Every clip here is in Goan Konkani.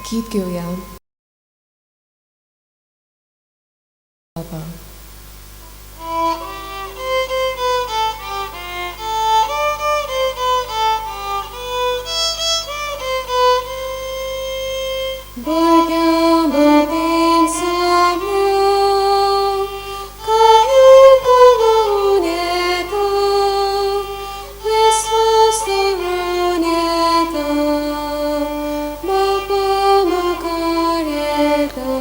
गीत घेवया. बाबा. भुरग्यां बाबेन सोम्या कांय करून येता, विस्वास दवरून येता, बापा मुखार येता,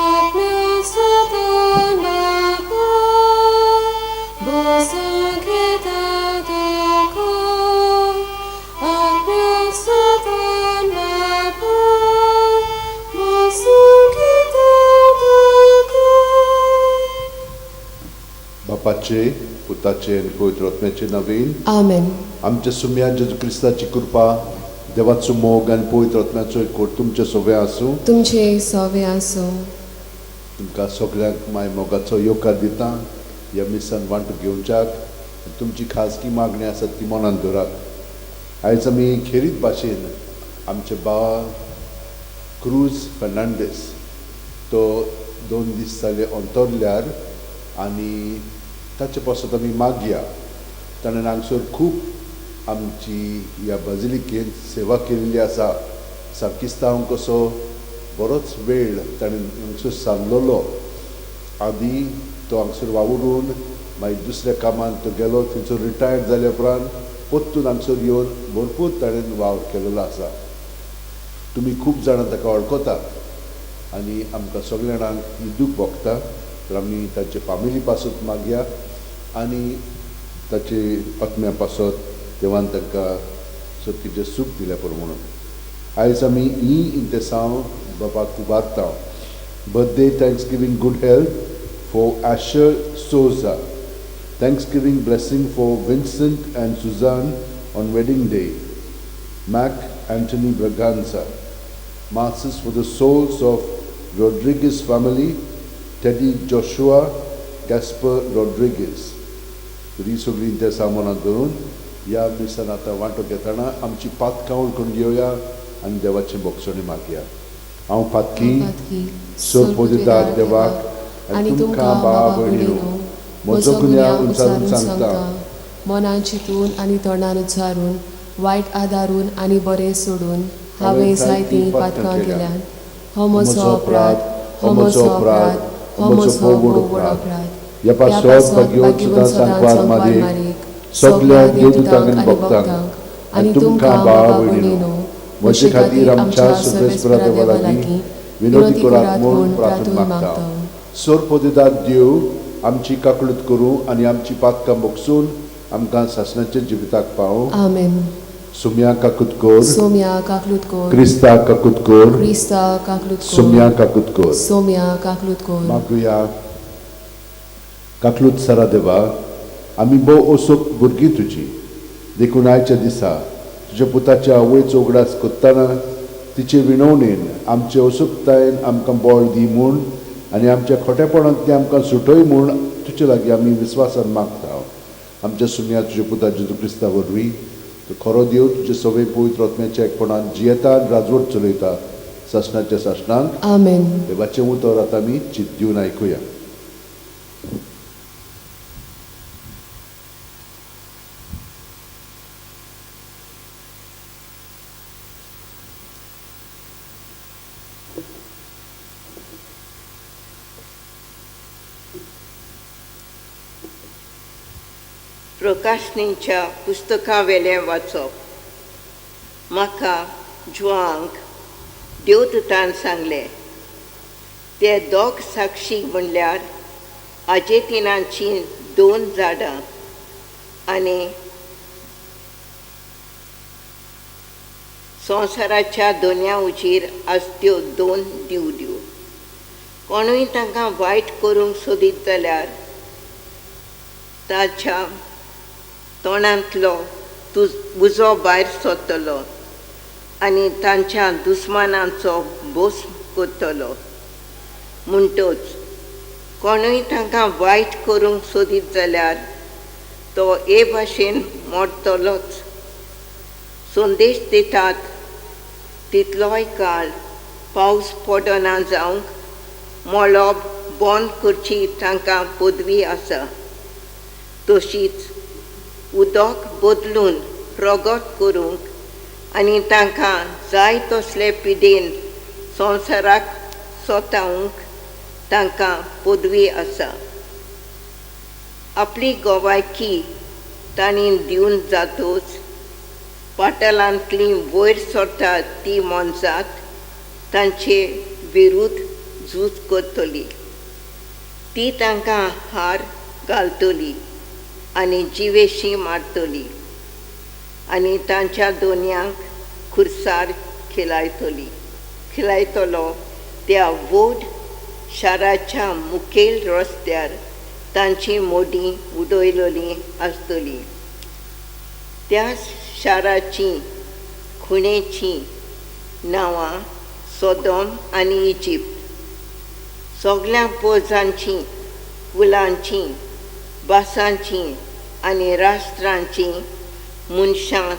आत्म्या सतान बापा बसूंक घेता तुका, आत्म्या सतान बापा बसूंक घेता तुका. बापाचे, पुताचे आनी पवित्र आत्म्याचे नांवान. आमेन. आमच्या सुम्या जेजू क्रिस्ताची कृपा, देवाचो मोग आनी पवित्र आत्म्याचो एकवट तुमचे सोवे आसूं. तुमचे सोवे आसूं. तुमकां सगल्यांक माय मोगाचो येवकार दिता ह्या मिसान वांटो घेवच्याक. तुमची खाजगी मागणी आसात ती मनान दवरात. आयज आमी खेरीत भाशेन आमचे बाबा क्रूज फर्नांडीस तो 2 दीस जाले अंतरल्यार आनी ताचे पासत आमी मागया. ताणें हांगसर खूब आमची ह्या बाजिलिकेंत सेवा केल्ली आसा. सारकिस्तांव कसो बरोच वेळ ताणें हांगसर सारलेलो. आदी तो हांगसर वावुरून मागीर दुसऱ्या कामांत तो गेलो. थंयसर रिटायर्ड जाल्या उपरांत परतून हांगसर येवन भरपूर ताणें वावर केलेलो आसा. तुमी खूब जाणां ताका वळखतात आनी आमकां सगल्या जाणांक ही दूख भोगता. तर आमी ताचे फामिली पासत मागया आनी ताचे आत्म्या पासत देवान तांकां सर्तीचें सूख दिलें पुरो म्हणून. आयज आमी ही इंतेसांव बाबाक उबारता. Birthday thanksgiving, good health for Asher Souza. Thanksgiving blessing for Vincent and Suzanne on wedding day. Mac Anthony Braganza. Masses for the souls of Rodriguez family, Teddy Joshua, Gaspar Rodriguez. तर ही सगळीं त्या सामानां धरून ह्या मिसान आतां वांटो घेतना आमची पातकां वळखून घेवया आनी देवाचें भोगसणें मागया. हांव पातकी, सोरपोदिता देवाक आनी तुमकां भावा भयणीनो म्हजो गुन्यांव उच्चारून सांगता. मनान चिंतून आनी तोंडान उच्चारून, वायट आदारून आनी बरें सोडून हांवें जायतीं पातकां केल्यात. हो म्हजो अपराध, हो म्हजो अपराध, हो म्हजो भोव व्हड अपराध. ह्या पासत भाग्यवंत सदां सांकवार मारयेक, सगल्या देवदूतांक आनी भक्तांक आनी तुमकां भावा भयणीनो म्हजे खातीर आमच्या सर्वेस्परा देवा लागीं विनवती करात म्हूण प्रार्थना मागता. सोरपोदिदार देव आमची काकळूत करूं आनी आमची पातकां भोगसून आमकां सासणाच्या जिविताक पावूं. आमेन. सुम्या काकूत कर. सोम्या काकलूत कर. क्रिस्ता काकूत कर. क्रिस्ता काकलूत कर. सोम्या काकूत कर. सोम्या काकलूत कर. मागुया. काकलूत सरा देवा, आमी भोव असोक भुरगीं तुजी, देखून आयच्या दिसा तुज्या पुताच्या आवयचो उगडास करतना तिचे विनवणेन आमचे असोकतायेन आमकां बळ दी म्हूण आनी आमच्या खोटेपणांतली आमकां सुटय म्हूण तुजे लागीं आमी विस्वासान मागता. आमच्या सुम्या तुज्या पुता जेजू क्रिस्ता वरवीं. तो खरो देव, तुजे सगळे पवित्र आत्म्याच्या एकपणान जियेता आनी राजवट चलयता सासणाच्या सासणांक. आमेन. देवाचें उतर आतां आमी चित दिवन आयकुया. प्रकाशनीच्या पुस्तकावेलें वाचप. म्हाका जुवांक देवदूतान सांगलें, ते दोग साक्षी म्हणल्यार आजेतिनाचीं दोन झाडां आनी संवसाराच्या दोन्या उजीर आसत्यो दोन दिवल्यो. कोणूय तांकां वायट करूंक सोदीत जाल्यार ताच्या तोंडांतलो तुज उजो भायर सरतलो आनी तांच्या दुस्मानांचो भोस करतलो. म्हणटच कोणूय तांकां वायट करूंक सोदीत जाल्यार तो हे भाशेन मोडटलोच. संदेश दितात तितलोय काळ पावस पडना जावंक मळब बंद करची तांकां पदवी आसा. तशीच उदक बदलून रगत करूंक आनी तांकां जाय तसले पिडेन संवसाराक सोतावंक तांकां पदवी आसा. आपली गोवायकी तांणी दिवन जातूच पाटलांतली वयर सरता ती मोनजात तांचे विरुद्ध झूज करतली. ती तांकां हार घालतली आनी जिवेशी मारतली आनी तांच्या दोनयांक खुर्सार खिलायतलो. त्या व्हड शाराच्या मुखेल रस्त्यार तांची मोडी उडयलेली आसतली. त्या शाराची खुणेची नांवां सोदोम आनी इजिप्त. सगळ्या पोजांची, कुलांची, भासांची आनी राष्ट्रांची मनशां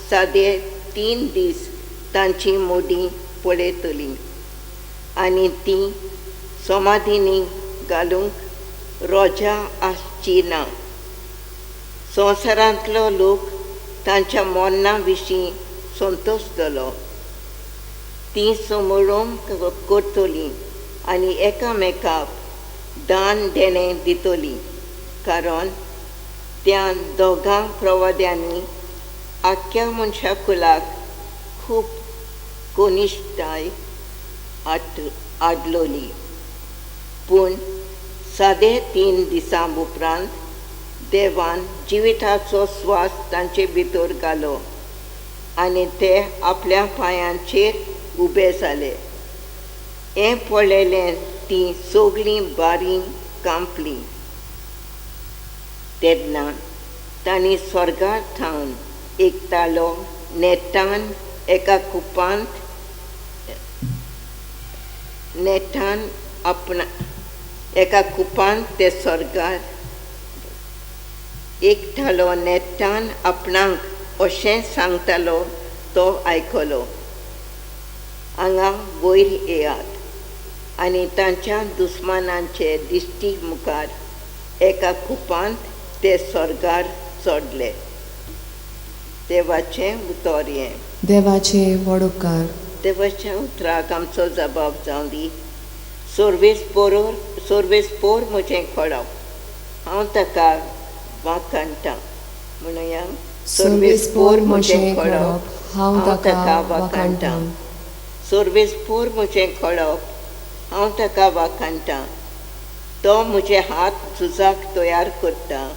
सादे 3 दीस तांची मोडी पळयतली आनी ती समाधीनी घालूंक रोजा आसची ना. संवसारांतलो लोक तांच्या मरणा विशीं संतोशतलो. ती समोरून करतली आनी एकामेकाक दान देणें दितली, कारण त्या दोगां प्रवाद्यांनी आख्ख्या मनशा कुलाक खूब कनिश्टाय आडलोली. पूण सादे 3 दिसां उपरांत देवान जिविताचो स्वास तांचे भितर घालो आनी ते आपल्या पांयांचेर उबे जाले. हें पळयलें ती सगळीं बारी कांपली. तेन्ना तांणी स्वर्गार थावन एक तालो नेटान एका कुपांत नेटान आपणा एका कुपांत ते स्वर्गार एक तालो नेटान आपणाक अशें सांगतालो तो आयकलो, हांगा वयर येयात. आनी तांच्या दुस्मानांचे दिश्टी मुखार एका कुपांत ते स्वर्गार चडले. देवाचें उतर हें. देवाचें व्हड उपकार. देवाच्या उतराक आमचो जबाब जावं दी. सर्वेस्पोर म्हजें खडप, हांव ताका वाखाणटां. म्हणया, सर्वेस्पोर म्हजें खडप, हांव ताका वाखाणटां. सर्वेस्पोर म्हजें खडप, हांव ताका वाखाणटां. तो म्हजे हात झुजाक तयार करता,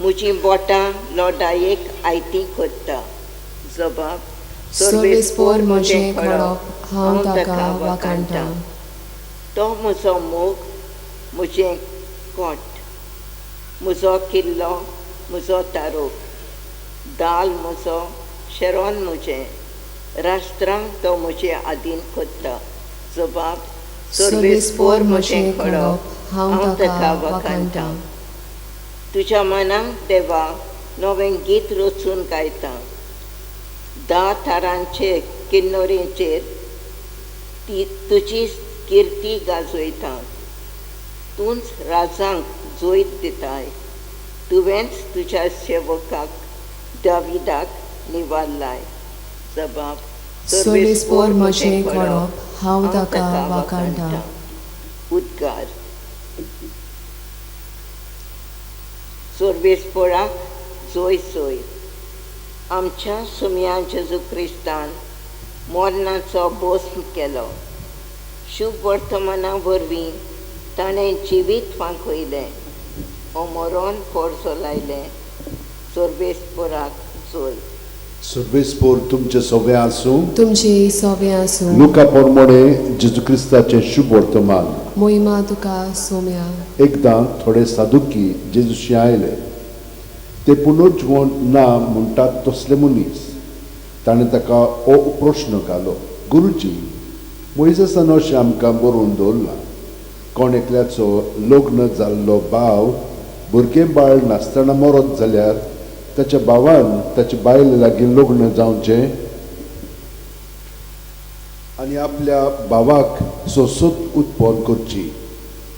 म्हजीं बोटां लढायेक आयती करता. जबाब, सर्वेस्पोर म्हजें खडप, हांव ताका वाखाणटां. तो म्हजो मोग, म्हजें कोट, म्हजो किल्लो, म्हजो तारोक, दाल म्हजो, शेरोन म्हजें, राष्ट्रांक तो म्हजे आदीन करता. जबाब, सर्वेस्पोर म्हजें खडप, हांव ताका वाखाणटां. तुज्या मनाक देवा नवें गीत रचून गायता. 10 थारांचे किन्नरेचेर ती तुजी किर्ती गाजयता. तूंच राजांक जैत दिताय, तुवेंच तुज्या सेवकाक दाविदाक निवारलाय. जबाब, सर्वेस्पोर म्हजें खडप, हांव ताका वाखाणटां. उद्गार. सर्वेस्पोराक जोय सोय. आमच्या सुम्या जेजू क्रिस्तान मरणाचो भस्म केलो. शुभ वर्तमाना वरवीं ताणें जिवीत फांकयलें, अमरोन पोरसो लायलें. सर्वेस्पोराक जोय. सर्वेस्पोर तुमचे सोवे आसूं. तुमचे सोवे आसूं. लुका पोरमोडे जेजू क्रिस्ताचें शुभ वर्तमान. मोहिमा तुका सोम्या. एकदां थोडे सादुकी जेजूशी आयले. ते पुनर्जिवन ना म्हणटात तसले मनीस. ताणें ताका हो प्रश्न घालो, गुरुजी, मोयजेसान अशें आमकां बरोवन दवरलां, कोण एकल्याचो लग्न जाल्लो भाव भुरगें बाळ नासतना मरत जाल्यार ताच्या भावान ताचे बायले लागीं लग्न जावचें. आनी आपल्या भावाक सोंसत उत्पन्न करची.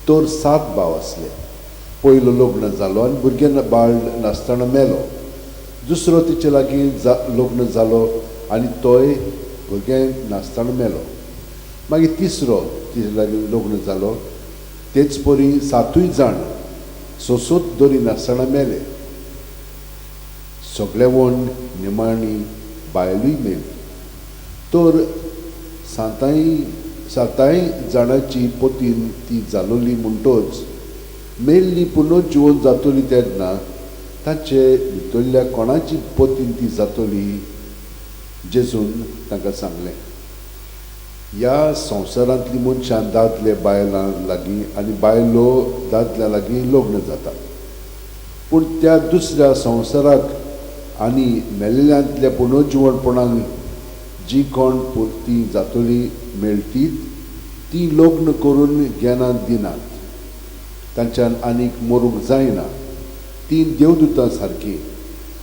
तर 7 भाव आसले. पयलो लग्न जालो आनी भुरगें बाळ नासतना मेलो. दुसरो तिचे लागीं लग्न जालो आनी तोय भुरगें नासतना मेलो. मागीर तिसरो तिचे लागीं लग्न जालो. तेच परी 7 जाण सोंसत दरी नासतना मेले. सगळे वण निमाणी बायलूय मेली. तर 7 जाणांची पतीन ती जालोली म्हणटच मेल्ली पुनर्जिवन जातली तेन्ना ताचे भितरल्या कोणाची पतीन ती जातली? जेजून तांकां सांगलें, ह्या संवसारांतली मनशां दादले बायलां लागीं आनी बायलो दादल्या लागीं लग्न जातात, पूण त्या दुसऱ्या संवसाराक आनी मेल्ल्यांतल्या पुनर्जिवणपणाक जी कोण पुरती जातली मेळटीत ती लग्न करून घेनात दिनात, तांच्यान आनीक मरूंक जायना. ती देवदूतां सारकी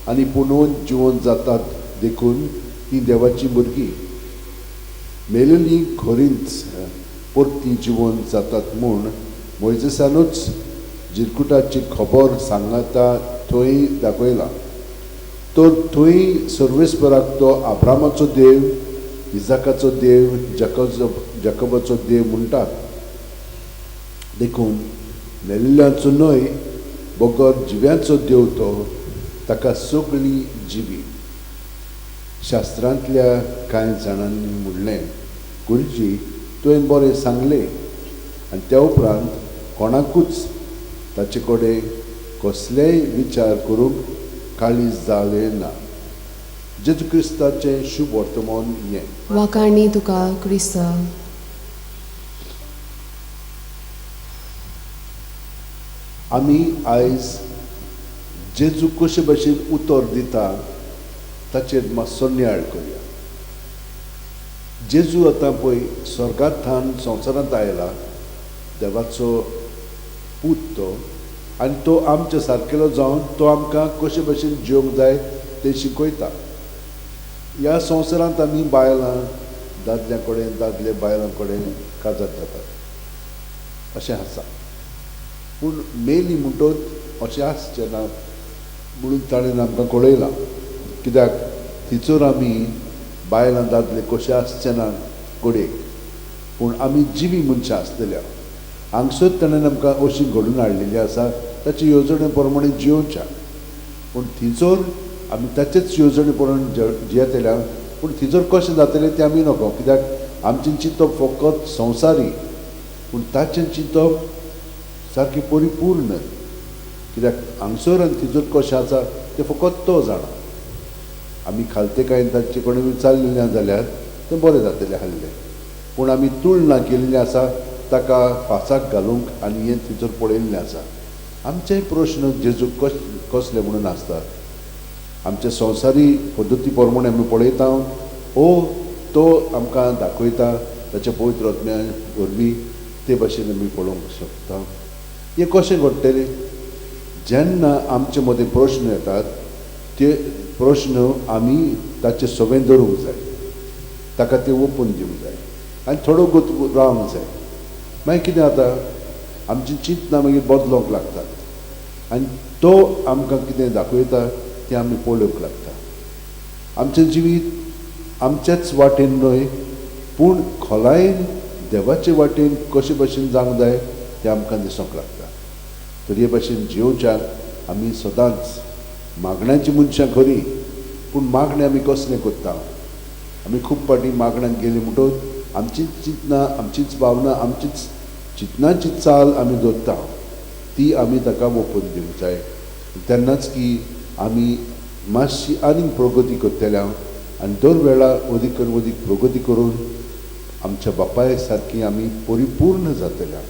आनी पुनोवन जिवन जातात, देखून ती देवाची भुरगीं. मेलेली खरींच परती जिवन जातात म्हूण मोयजेसानूच जिरकुटाची खबर सांगता थंय दाखयला. तर थंय सर्वेस्पराक तो आब्रामाचो देव, इजाकाचो देव, जाकबाचो देव म्हणटात. देखून मेल्ल्यांचो न्हय बगर जिव्यांचो देव तो, ताका सगळी जिवी. शास्त्रांतल्या कांय जाणांनी म्हणलें, गुरुजी तुवें बरें सांगलें. आनी त्या उपरांत कोणाकूच ताचे कडेन कसलेय विचार करूंक काळीज जालें ना. जेजू क्रिस्ताचें शुभ वर्तमान हें. वाखाणी तुका क्रिस्ता. आमी आयज जेजू कशे भशेन उतर दिता ताचेर मातसो नियाळ करुया. जेजू आतां पळय स्वर्गांत संवसारांत आयला, देवाचो पूत तो, आनी तो आमच्या सारकेलो जावन तो आमकां कशे भशेन जिवंक जाय तें शिकयता. ह्या संवसारांत आमी बायलां दादल्यां कडेन, दादले बायलां कडेन काजार जातात अशें आसा. पूण मेली म्हणटच अशें आसचें ना म्हणून ताणें आमकां कळयलां. कित्याक थिचोर आमी बायलां दादले कशें आसचें ना घडयेक, पूण आमी जिवी मनशां आसतल्या. हांगसर ताणें आमकां अशी घडून हाडलेली आसा ताचे येवजणे प्रमाणे जियोवच्या. पूण थिंचोर आमी ताचेच येवजणे प्रमाणे जियेतल्या. पूण थिंचोर कशें जातलें तें आमी नको, कित्याक आमचें चिंतप फकत संवसारी, पूण ताचें चिंतप सारकें परिपूर्ण. कित्याक हांगसर आनी थिंचोर कशें आसा तें फकत तो जाणा. आमी खालते कांय ताचे कडेन विचारलें ना जाल्यार तें बरें जातलें आसलें. पूण आमी तुळना केल्ली आसा ताका फासाक घालूंक आनी हें थंयसर पळयल्लें आसा. आमचे प्रश्न जेजू कसले म्हणून आसतात. आमचे संवसारी पद्दती प्रमाणे आमी पळयता ओ तो आमकां दाखयता ताच्या पवित्र आत्म्या वरवीं ते भाशेन आमी पळोवंक शकता. हें कशें घडटलें? जेन्ना आमचे मदीं प्रश्न येतात ते प्रश्न आमी ताचे सवें धरूंक जाय, ताका ते ओपून दिवंक जाय आनी थोडो गोत रावंक जाय. मागीर कितें जाता, आमची चिंतनां मागीर बदलोंक लागतात आनी तो आमकां कितें दाखयता तें आमी पळोवंक लागता. आमचें जिवीत आमचेच वाटेन न्हय पूण खोलायेन देवाचे वाटेन कशे भशेन जावंक जाय तें आमकां दिसूंक लागता. तर हे भशेन जियोवच्याक आमी सदांच मागण्याची मनशां खरी, पूण मागणें आमी कसलें करता? आमी खूब फावटी मागण्यांत गेली म्हणटकच आमचीच चिंतनां, आमचीच भावना, आमचीच चिंतनाची चाल आमी दवरता, ती आमी ताका ओपून दिवंक जाय. तेन्नाच की आमी मातशी आनीक प्रगती करतले आनी दर वेळा अदीक अदीक प्रगती करून आमच्या बापाय सारकी आमी परिपूर्ण जातले.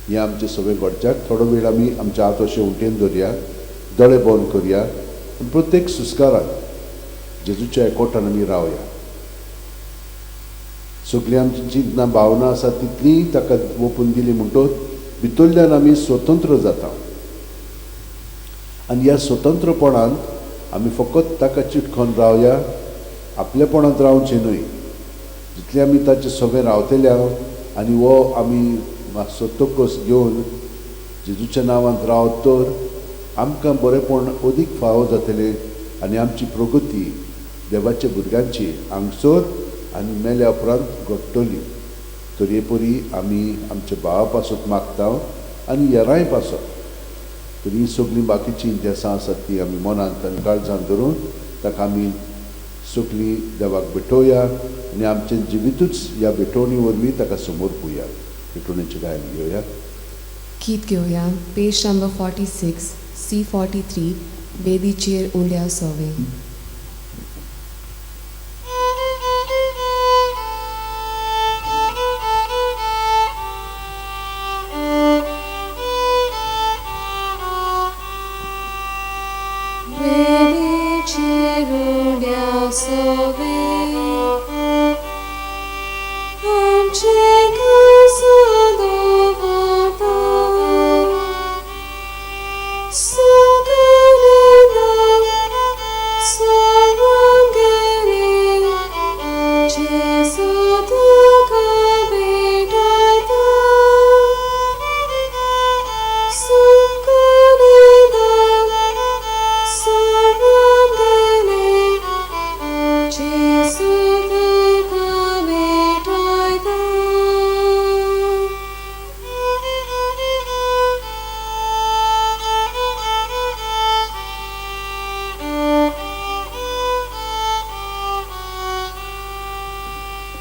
हें आमचें सगळें घडच्याक थोडो वेळ आमी आमच्या हात अशें उटेन दवरया, दोळे बंद करया आनी प्रत्येक सुस्कारान जेजूच्या एकवटान आमी रावया. सगळीं आमची चिंतनां भावना आसा तितलीं ताका ओपून दिली म्हणटकच भितरल्यान आमी स्वतंत्र जाता आनी ह्या स्वतंत्रपणांत आमी फकत ताका चिटकोन रावया, आपलेपणांत रावचें न्हय. जितले आमी ताचे सगळे रावतले आनी हो आमी मातसो तकस घेवन जेजूच्या नांवांत रावत तर आमकां बरेंपण अदीक फावो जातलें आनी आमची प्रगती देवाच्या भुरग्यांची हांगसर आनी मेल्या उपरांत घडटली. तर हे परी आमी आमच्या भावा पासत मागता आनी येरांय पासत. तर ही सगळीं बाकीचीं देसां आसात ती आमी मनांत आनी काळजांत धरून ताका आमी सगळीं देवाक भेटोवया आनी आमचें जिवितूच ह्या भेटवणी वरवीं ताका समोर पोवया. भेटवणेचें गायन घेवया. गीत घेवया. पेज नंबर 46 C43 वेदीचेर उंड्या सोवे. वेदीचेर उंड्या सोवे आमचे खासा दवरता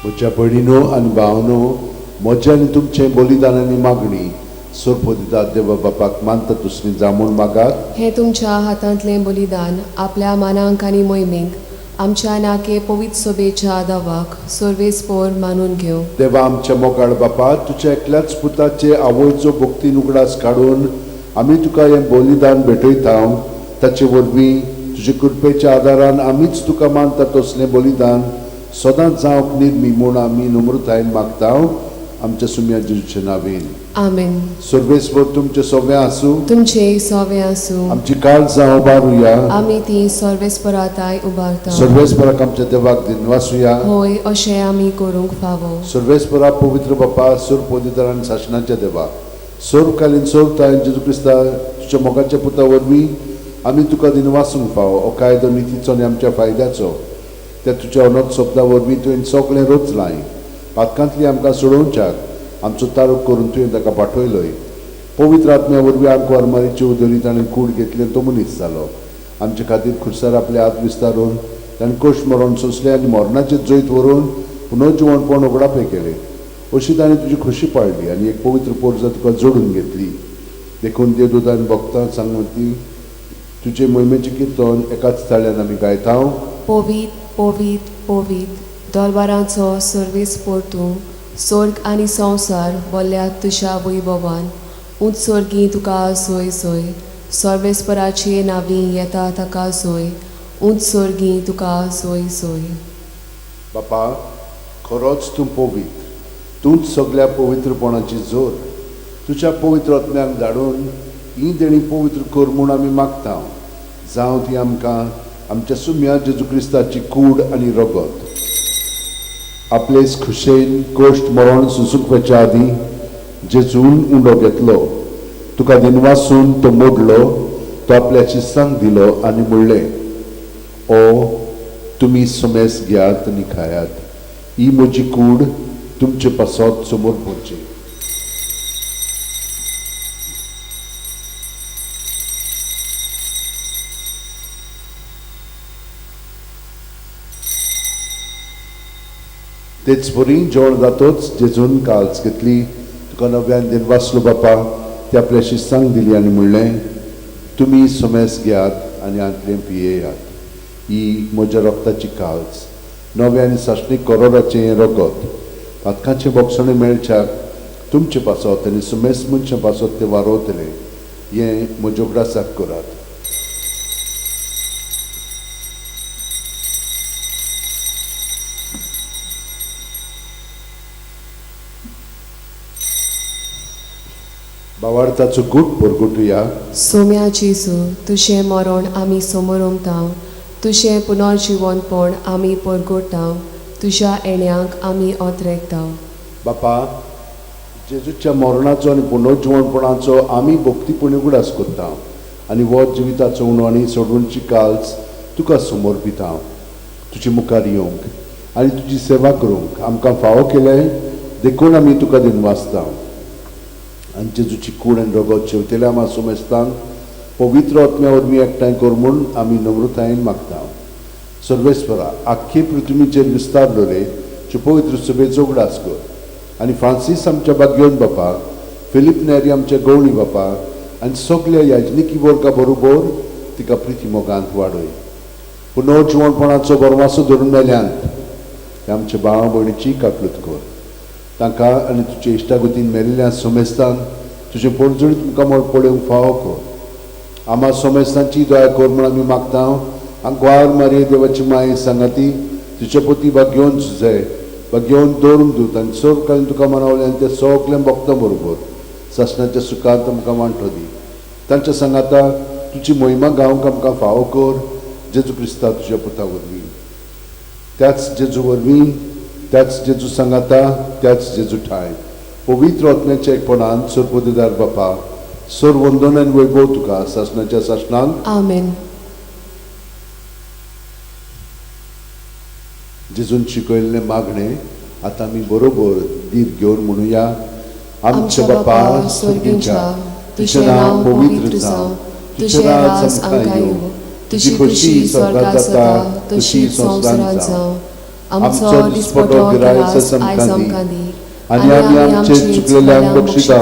म्हज्या भयणीनो आनी भावनो, म्हज्या आनी तुमचें बलिदान आनी मागणी सोरपो दितात देवा बापाक मानता दुसरी जामून मागात. हें तुमच्या हातांतलें बलिदान आपल्या मानांक आनी मोहिमेक आमच्या नाके पवित्र सोबेच्या दावाक सर्वेस्पोर मानून घेवं. देवा आमच्या मोगाळ बापा, तुज्या एकल्याच पुताचे आवयचो भक्तीन उगडास काडून आमी तुका हें बलिदान भेटयता. ताचे वरवीं तुजे कृपेच्या आदारान आमीच तुका मानता तसलें बलिदान सदांच जावंक निर्मी म्हूण आमी नम्रतायेन मागता आमच्या सुम्या जेजूच्या नांवेन. आमेन. सर्वेस्पर तुमचे सोवे आसूं. तुमचे सोवे आसूं. आमची काळजां उबारुया. आमी ती सर्वेस्पराताय उबारता. सर्वेस्पराक आमच्या देवाक दिनवासुया. होय, अशें आमी करूंक फावो. सर्वेस्परा पवित्र बापा, सुर पवित्र आनी सासणाच्या देवा, सर्वकालीन सर्वतायन जेजू क्रिस्ता तुज्या मोगाच्या पुता वरवीं आमी तुका दिनवासूंक फावो. हो कायदो नितीचो आनी आमच्या फायद्याचो. त्या तुज्या अनोत शब्दा वरवीं तुवें सगळें रचलां. पातकांतली आमकां सोडोवच्याक आमचो तारूक करून तुवें ताका पाठयलोय. पवित्र आत्म्या वरवीं आमकां आरमारीची उदरी ताणें कूड घेतली आनी तो मनीस जालो. आमचे खातीर खुर्सार आपले हात विस्तारून ताणें कश्ट मरण सोंसलें आनी मरणाचें जैत व्हरून पुनर्जिवणपण उगडापें केलें. अशी ताणें तुजी खोशी पाळली आनी एक पवित्र पोरजा तुका जोडून घेतली. देखून देवदूतान भक्तां सांगती तुजे मोहिमेचें किर्तन एकाच ताळ्यान आमी गायता. पवित्र पवित्र पवित्र दरबाराचो सर्वेस्पोर तूं, स्वर्ग आनी संवसार बोल्ल्या तुज्या वैभवान. उंच स्वर्गी तुका सोय सोय, सर्वेस्पराचे नांवी येता ताका सोय, उंच स्वर्गी तुका सोय सोय. बापा, खरोच तूं पवित्र, तूंच सगळ्या पवित्रपणाची जोर. तुज्या पवित्र आत्म्याक धाडून ही देणी पवित्र कर म्हूण आमी मागता. जावं ती आमकां आमच्या सुम्या जेजू क्रिस्ताची कूड आनी रगत. आपलेच खुशेन कश्ट मरण सोंसूंक वचच्या आदीं जेजून उंडो घेतलो, तुका दिनवासून तो मोडलो, तो आपल्या शिस्तांक दिलो आनी म्हणलें, ओ तुमी समेस घेयात आनी खायात, ही म्हजी कूड तुमचे पासत समोर पडची. तेच परी जेवण जातोच जेजून काल्स घेतली, तुका नव्यान दिनवासलो बापा, ते आपल्या शिस्तांक दिली आनी म्हणलें, तुमी समेस घेयात आनी हांतलें पियेयात, ही म्हज्या रक्ताची काल्स, नव्या आनी सासणीक करोराचें हें रगत, पातकांचें बोगसणें मेळच्याक तुमचे पासत आनी समेस मनशां पासत तें वारोवतलें. हें म्हज्या उगडासाक करात. भावार्थाचो गूट परगटुया. सोम्या जेजू, तुजें मरण आमी समोरमता, तुजें पुनर्जिवनपण आमी परगटा, तुज्या येण्यांक आमी ओतरेकता. बापा, जेजूच्या मरणाचो आनी पुनर्जिवणपणाचो आमी भक्तीपणी उगडास करता आनी हो जिविताचो उणो आनी सोडवणची काल्स तुका समर्पिता. तुजे मुखार येवंक आनी तुजी सेवा करूंक आमकां फावो केलें देखून आमी तुका दिनवासता. आनी जेजूची कूड आनी रगत शेवतेल्या आमा सोमेस्तांक पवित्र आत्म्या वरवीं एकठांय कर म्हूण आमी नम्रतायेन मागता. सर्वेस्परा, आख्खे पृथ्वीचेर विस्तारलेले तुजे पवित्र सभेचो उगडास कर आनी फ्रांसीस आमच्या बाग्योन बापा, फिलीप नेरी आमच्या गवणी बापा आनी सगल्या याजनिकी वर्गा बरोबर तिका प्रिती मोगांत वाडय. पुनर्जिवणपणाचो बरमासो धरून मेल्यांत ते आमच्या भावा भयणीची काकलूत कर. तांकां आनी तुजे इश्टागतीन मेल्ल्या सोमेस्तान तुजें पोरजणीत मुखामळ पळोवंक फावो कर. आमा सोमेस्तांची दया कर म्हूण आमी मागता. आंकवार मारये देवाची माये सांगाती तुजे पोती भाग्योवन सुजय भाग्योवन दवरूंक दूत आनी सर्व तुका मनावलें आनी ते सगळें भक्तां बरोबर सासणाच्या सुखांत आमकां वांटो दी. तांच्या सांगाता तुजी मोहिमा गावंक आमकां फावो कर जेजू क्रिस्ता तुज्या पुता वरवीं. त्याच जेजू वरवीं, त्याच जेजू सांगाता, त्याच जेजू ठाय पवित्र आत्म्याच्या एकपणान सर्वपदेदार बापा, सर्व वंदन आनी वैभव तुका सासणाच्या सासणांक. आमेन. जेजून शिकयल्लें मागणें आतां आमी बरोबर धीर घेवन म्हणुया. आमच्या बापा स्वर्गींच्या, तुजें नांव पवित्र जावं, तुजें राज आमकां येवं, तुजी खोशी स्वर्गांत जाता तशी संवसारांत जावं. आमचो दिसपटो ग्रास आयज आमकां दी आनी आमी आमचे चुकलेल्यांक बक्षिता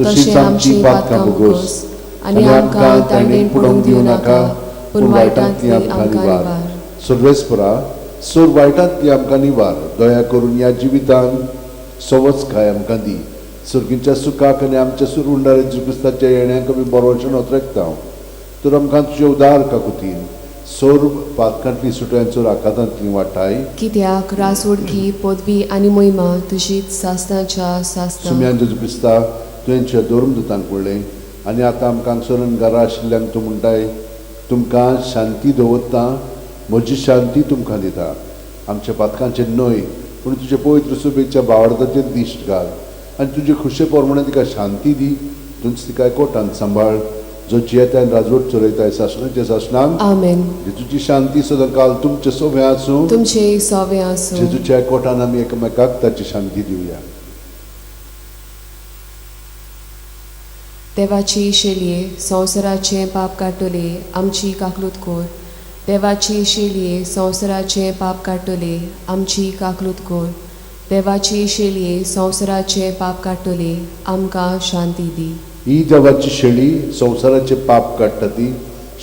तशीच आमची पातकां भोगोस आनी आमकां ताणें पडोवंक दिवं नाका, पूण वायटांतली आमकां निवार. सर्वेस्परा, सर्व वायटांतली आमकां निवार. दया करून ह्या जिवितान सवचकाय आमकां दी. सर्गीच्या सुखाक आनी आमच्या सुरवंडार जेजू क्रिस्ताच्या येण्याक आमी बरोवचें नोतरेकता. तर आमकां तुजे उदार काकुतीन सर्व पातकांतली सुटयांचो आकांतांतली वाटाय. कित्याक रासवडकी पदवी आनी मोहिमा तुजीच सासणाच्या सासणाक. सुम्यान जेजू क्रिस्ता तुवें तुज्या धर्म दुतांक म्हणलें आनी आतां आमकां हांगसर घरा आशिल्ल्यांक तूं म्हणटाय, तुमकां शांती दवरता, म्हजी शांती तुमकां दिता. आमच्या पातकांचेर न्हय पूण तुजे पवित्र सुबेच्या भावार्थाचेर दिश्ट घाल आनी तुजे खुशे प्रमाणे तिका शांती दी. तूंच तिका कोटान सांबाळ जो जियेता आनी राजवट चलयताय सासणाच्या सासणाक. आमेन. जेजूची शांती सदांकाल तुमचे सोवे आसूं. तुमचे सोवे आसूं. जेजूच्या कोटान आमी एकामेकाक ताची शांती दिवया. देवाची शेलये संवसाराचें पाप काडटले आमची काकलूत कर. देवाची शेलये संवसाराचें पाप काडटले आमची काकलूत कर. देवाची शेलये संवसाराचें पाप काडटले आमकां शांती दी. ही देवाची शेळी संवसाराचें पाप काडटा ती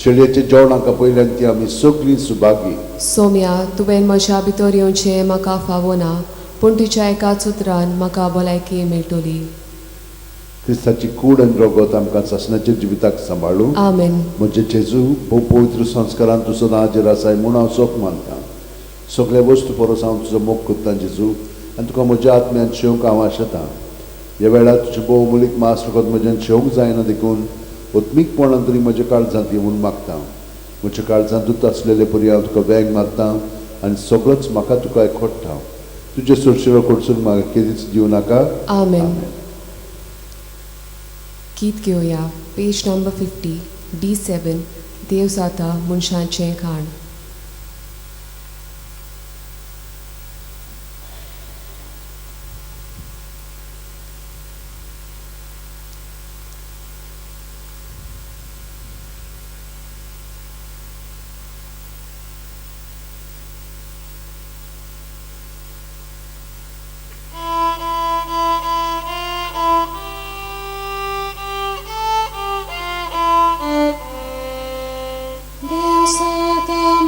शेळयेच्या जेवणाक पयल्यान ती आमी सगळीं सुभागी. सोम्या, तुवें म्हज्या भितर येवचें म्हाका फावो ना, पूण तुज्या एकाच उतरान म्हाका भलायकी मेळटली. क्रिस्ताची कूड आनी रगत आमकां सासणाच्या जिविताक सांबाळू. आमेन. म्हजे जेजू, भोव पवित्र संस्कारान तूं सदां हाजेर आसाय म्हूण हांव सोक मानता. सगळे वस्तू परस हांव तुजो मोग करता जेजू आनी तुका म्हज्या आत्म्यान शेवंक हांव आशेतां. ह्या वेळार तुजें भोव मुलीक मास रगत म्हज्यान शेवंक जायना देखून आत्मीकपणान तरी म्हज्या काळजांत ये म्हूण मागता. म्हज्या काळजांतूच आसलेले परी हांव तुका वेंग मारता आनी सगळोच म्हाका तुका एकवटा. तुजें सुरशिरो कडसून म्हाका केदीच दिवं नाका. आमेन. गीत घेवया पेज नंबर 50 D7 देव जाता मनशाचें खाण. देव जाता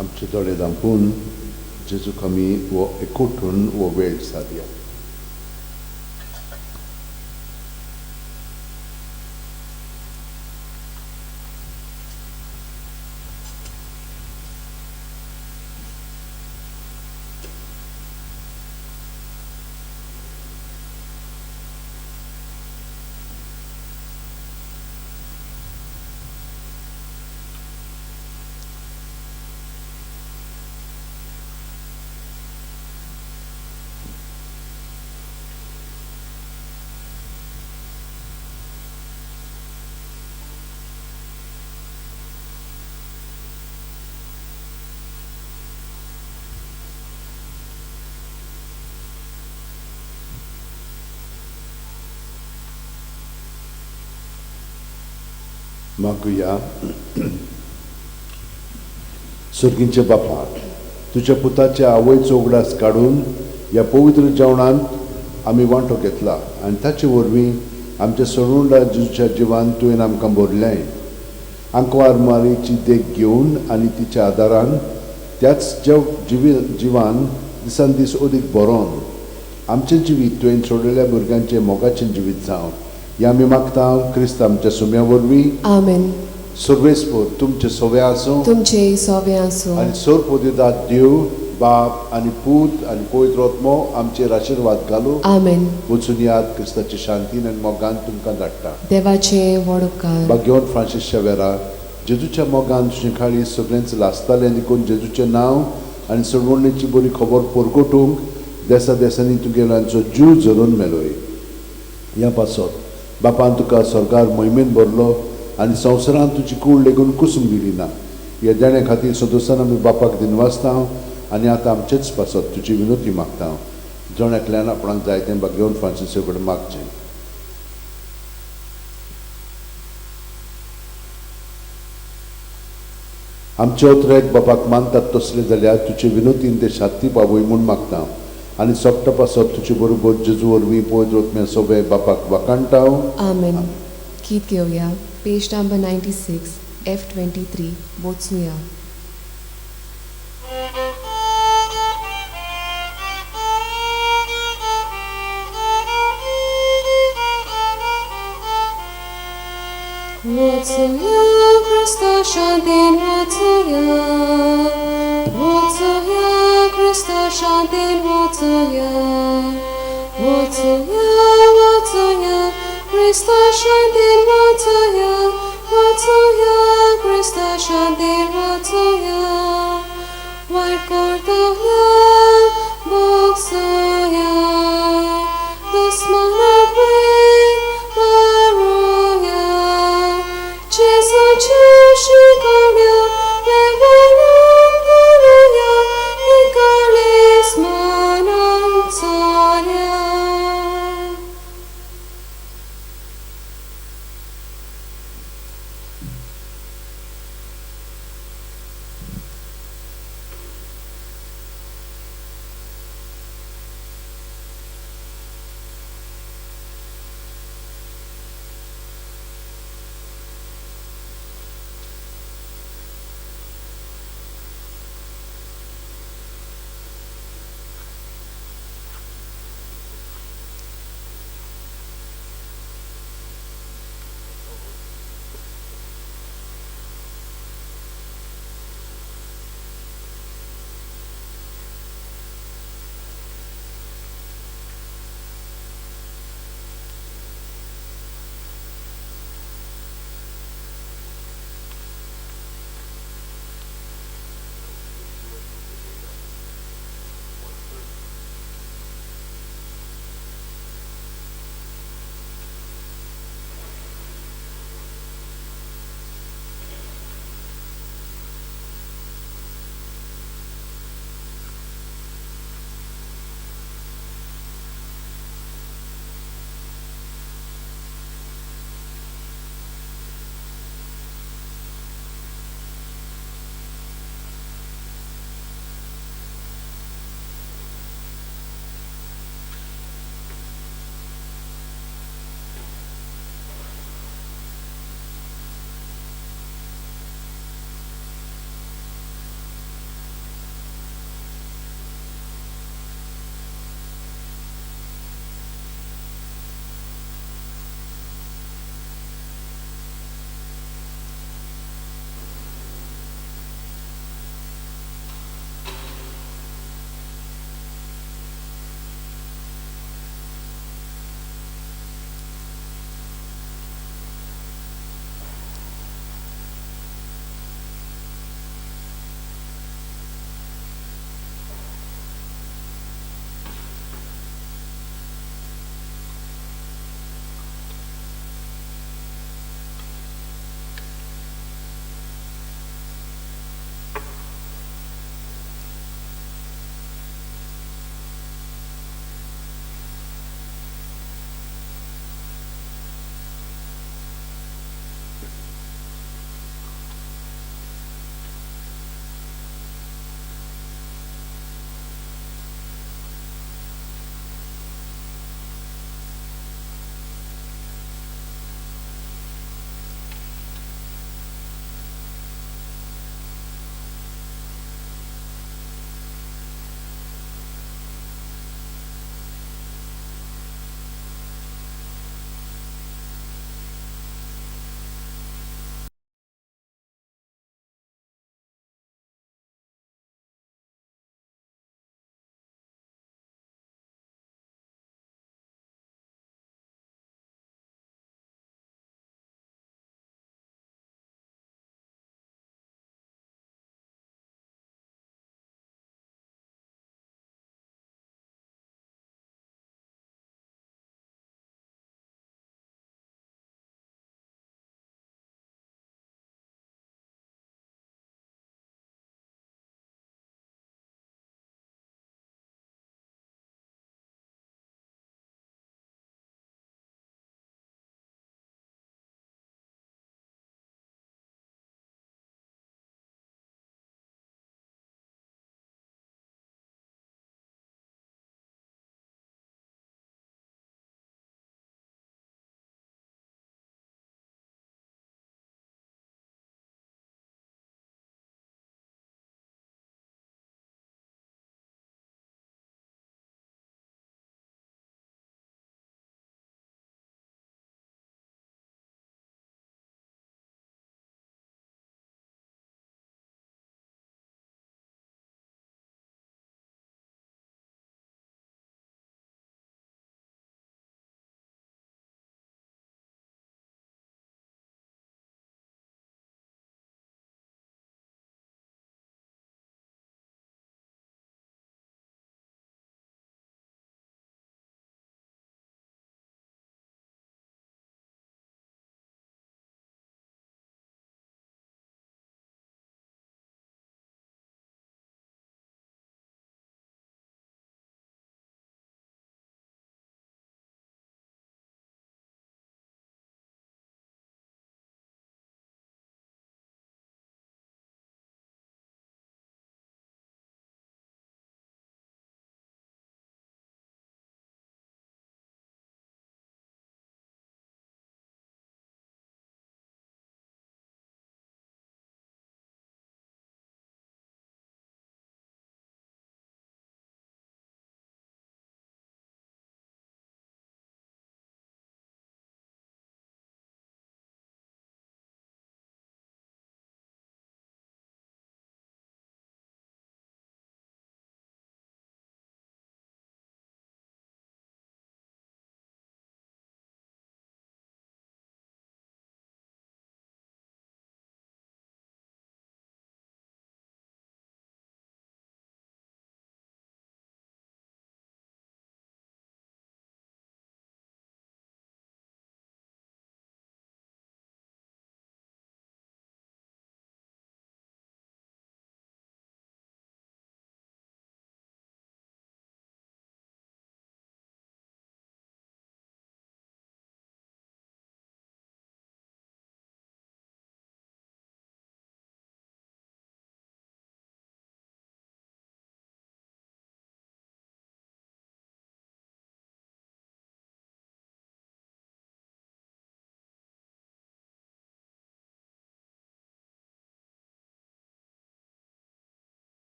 आमचे दोळे धांपून जेजूक आमी वो एकवटून वो वेळ सादया. मागुया. सर्गींच्या बापा, तुज्या पुताच्या आवयचो उगडास काडून ह्या पवित्र जेवणांत आमी वांटो घेतला आनी ताचे वरवीं आमच्या सरुंडा जेजूच्या जिवान तुवें आमकां भरलें. आंकवार मारीची देख घेवन आनी तिच्या आदारान त्याच जिवान दिसान दीस अदीक बरोवन आमचें जिवीत तुवें सोडलेल्या भुरग्यांचें मोगाचें जिवीत जावं ह्या आमी मागता क्रिस्त आमच्या सुम्या वरवीं. आमेन. सर्वेस्पर तुमचे सोवे आसूं, तुमचे सोवे आसूं. आनी सर्वपोदिदात देव बाप आनी पूत आनी पवित्र आत्मो आमचेर आशिर्वाद घालू. आमेन. वचून याद क्रिस्ताची शांतीन आनी मोगान तुमकां धाडटा. देवाचे व्हड उपकार. भाग्यवंत फ्रांसीस शेवेरा, जेजूच्या मोगान तुजें खाळी सगळेंच लासतालें देखून जेजूचें नांव आनी सोडवणेची बरी खबर परगटूंक देसा देसांनी तुगेल्यांचो जीव झरोवन मेलोय. ह्या पासत बापान तुका सरकार मोहिमेन भरलो आनी संवसारांत तुजी कूड लेगून कुसूंक दिली ना. ह्या देण्या खातीर सदोसान आमी बापाक दिनवासता आनी आतां आमचेच पासत तुजी विनोती मागता. जण एकल्यान आपणाक जाय तें भाग्यवंत फ्रांसीसा कडेन मागचें. आमचे ओतरेक बापाक मानतात तसले जाल्यार तुजे विनोतीन ते शांती पावय म्हूण मागता आनी सोपटा पासत तुजे बरोबर जेजू वरवीं पवित्र आत्म्या सोबे बापाक वाखाणटा. आमेन. गीत घेवया पेज नंबर 96 F23 वचुया. वचुया क्रिस्ता शांतीन वचुया, वचुया क्रिस्ता शांतीन वचुया, वचुया वचुया क्रिस्ता शांतीन वचुया, वचुया क्रिस्ता शांतीन वचुया. वायट करतल्या भोगसुया, दुस्मनाक वेग मारुया, जेजूच्यो शिकवण्यो वेव्हारान घालुया, एकाळीस मनान चलया.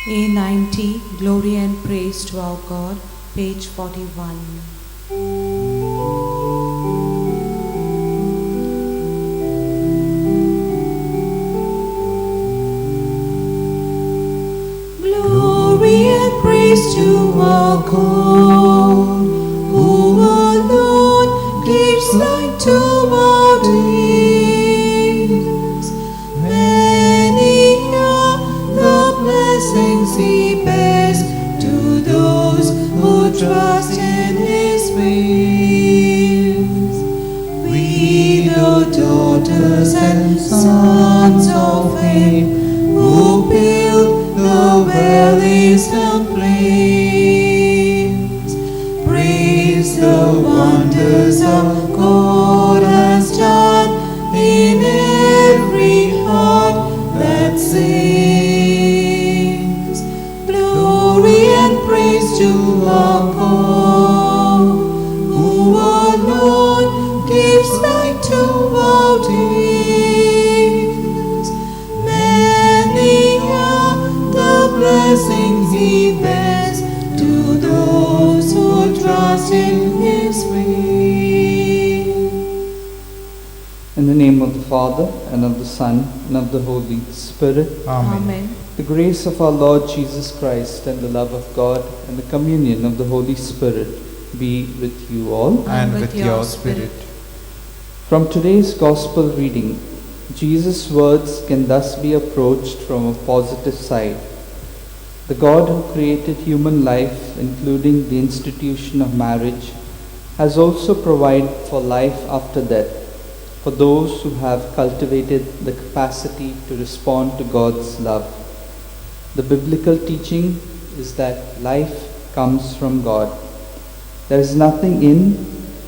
A90, Glory and Praise to Our God, page 41. Glory and praise to our God, who alone gives light to our days. Many are the blessings he bears to those who trust in his ways. We, the daughters and sons of him, who build the valleys and plains, praise the wonders of God has done in every heart that sings. Glory and praise to our God, who alone gives light to our days. Many are the blessings he bears to those who trust in his way. In the name of the Father, and of the Son, and of the Holy Spirit. Amen. Amen. The grace of our Lord Jesus Christ, and the love of God, and the communion of the Holy Spirit be with you all. And with your spirit. From today's Gospel reading, Jesus' words can thus be approached from a positive side. The God who created human life, including the institution of marriage, has also provided for life after death, for those who have cultivated the capacity to respond to God's love. The biblical teaching is that life comes from God. There is nothing in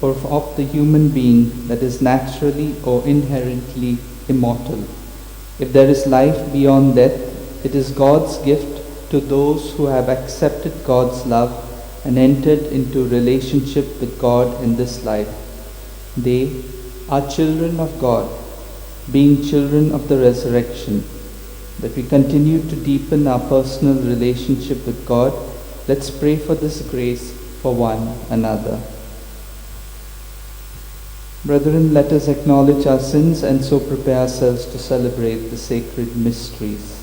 or of the human being that is naturally or inherently immortal. If there is life beyond death, it is God's gift to those who have accepted God's love and entered into relationship with God in this life. They are children of God, being children of the resurrection. That we continue to deepen our personal relationship with God, let's pray for this grace for one another. Brethren, let us acknowledge our sins and so prepare ourselves to celebrate the sacred mysteries.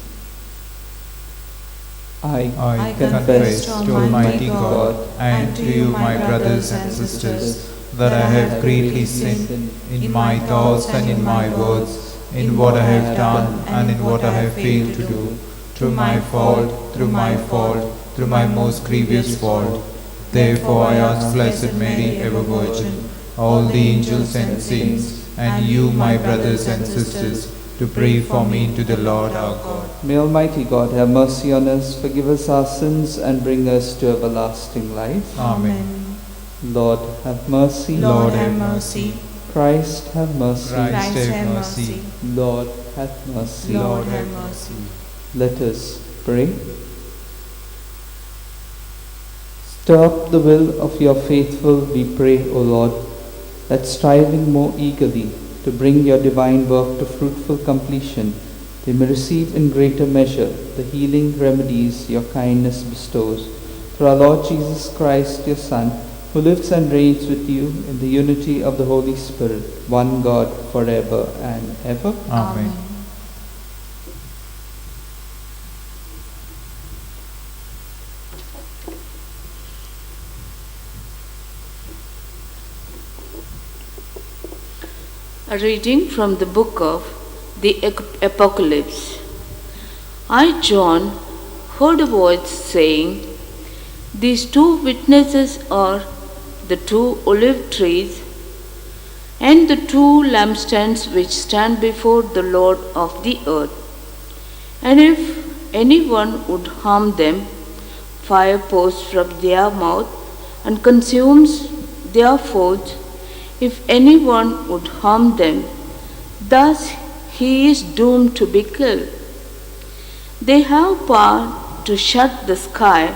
I confess to Almighty God and to you, my brothers and sisters, that I have greatly sinned in my thoughts and in my words, in what I have done and in what I have failed to do, through my fault, through my fault, through my most grievous fault. Therefore I ask Blessed Mary, ever Virgin, all the angels and saints, and you, my brothers and sisters, to pray for me to the Lord our God. May Almighty God have mercy on us, forgive us our sins, and bring us to everlasting life. Amen. Lord, have mercy. Lord, have mercy. Christ, have mercy. Christ, have mercy. Lord, have mercy. Lord, have mercy. Let us pray. Stir up the will of your faithful, we pray, O Lord, that striving more eagerly to bring your divine work to fruitful completion, they may receive in greater measure the healing remedies your kindness bestows. Through our Lord Jesus Christ, your Son, who lives and reigns with you in the unity of the Holy Spirit, one God, forever and ever. Amen. A reading from the book of the Apocalypse. I, John, heard a voice saying, "These two witnesses are the two olive trees and the two lampstands which stand before the Lord of the earth. And if anyone would harm them, fire pours from their mouth and consumes their foes. If anyone would harm them, thus he is doomed to be killed. They have power to shut the sky,